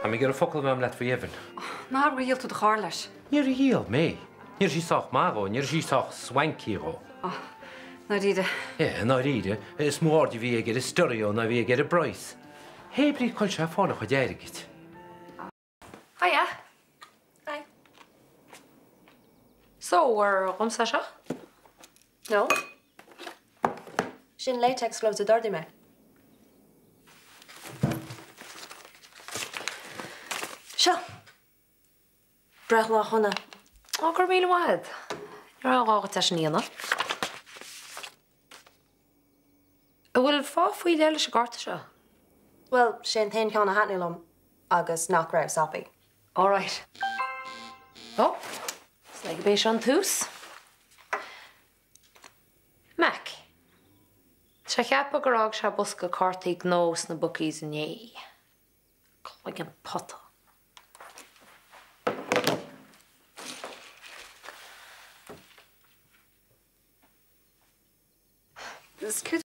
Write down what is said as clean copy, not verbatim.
Tá mé ag iarraidh focal a bheith agam leat faoi dheimhin. Nár dhíol tú do charr leis? Níor dhíol mé. Ní raibh sí sách maith dhó, ní raibh sí sách swanky dhó. Ó, ndáiríre. Yeah, i ndáiríre, is mó aird a bhí aige ar an stereo ná a bhí aige ar an bpraghas. Hé brí cá bhfuil sé ag fáil a chuid airgid. Hiya. Hi. So, ar dhomsa é seo? No. Sin latex gloves a d'ordaigh mé. Seo. Breithlá shona. Ó, go raibh míle maith agat. Ní raibh aon ghá dhuit é sin a dhéanamh. An bhfuil fáth faoi leith leis an gcárta seo? Bhuel, sé an t-aon cheann a thaitnigh liom agus nach raibh soppy. All right. Ó, is léir gurb é seo an tús. Mac. Tá sé ag ceapadh gur fhág sé bosca cártaí gnó sna bookies inné. Cloigeann pota. Is céard.